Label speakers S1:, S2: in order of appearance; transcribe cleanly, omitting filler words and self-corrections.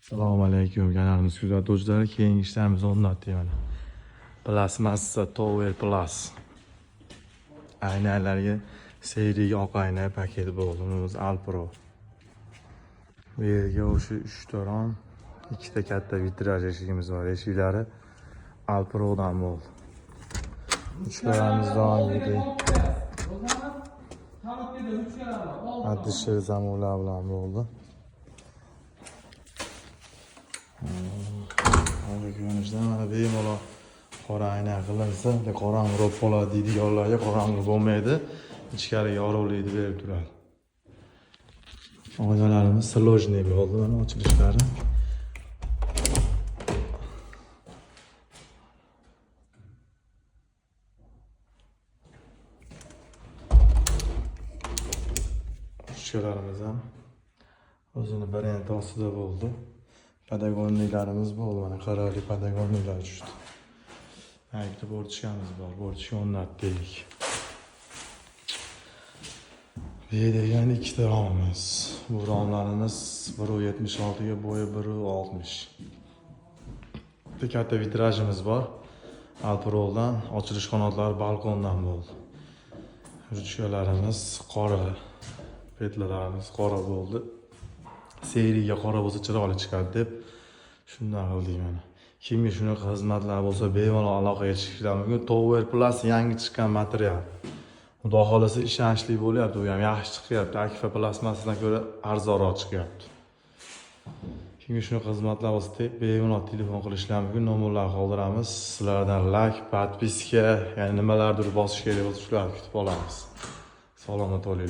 S1: Assalomu alaykum kanalimiz kuzatuvchilari. Keyingi ishlarimiz o'rnatdik mana. Plastmassa Tower Plus. Aynalarga seriga oq ayna paket bo'ldi. Bunimiz Alpro. Bu yerga o'sha 3 ta rom, ikkita katta vitraj eshigimiz bor. Eshiklari Alprodan bo'ldi. Uchlarimiz doimgidek Addishir zamonlar bilan bo'ldi. Oldi ko'rinishdan mana bemalol qora ayna qilinsa, qorong'i bo'lib qoladi deydiganlarga qorong'i bo'lmaydi. Ichkari yorug'likni berib turadi. Oynalarimiz сложный bo'ldi mana ochilishlari. Ruchkalarimiz ham o'zini brendi ostida bo'ldi. Padagonliklarimiz bo'ldi, mana qarorli padagonliklar tushdi. Mana ikkita bortichkamiz bor, bortichka o'rnatdik. Bu yerda yana ikkita romimiz. Bu romlarimiz 1.76 ga bo'yi 1.60. Bitta katta vitrajimiz bor. Alproldan ochilish qanotlari balkondan bo'ldi. Ruchkalarimiz qora, petlalarimiz qora bo'ldi. Seriga qora bo'lsa chiroyli chiqadi deb shundan qildik mana. Kimga shunaqa xizmatlar bo'lsa bemalol aloqaga chiqishlari mumkin. Tower Plus yangi chiqqan material. Xudo xohlasa ishonchli bo'lyapti, u ham yaxshi chiqyapti. Akfa plastmassidan ko'ra arzonroq chiqyapti. Kimga shunaqa xizmatlar bo'lsa bemalol telefon qilishlari mumkin. Nomerlarni qoldiramiz. Sizlardan like, podpiska, ya'ni nimalardir bosish kerak bo'lsa shularni kutib olamiz. Salomat bo'ling.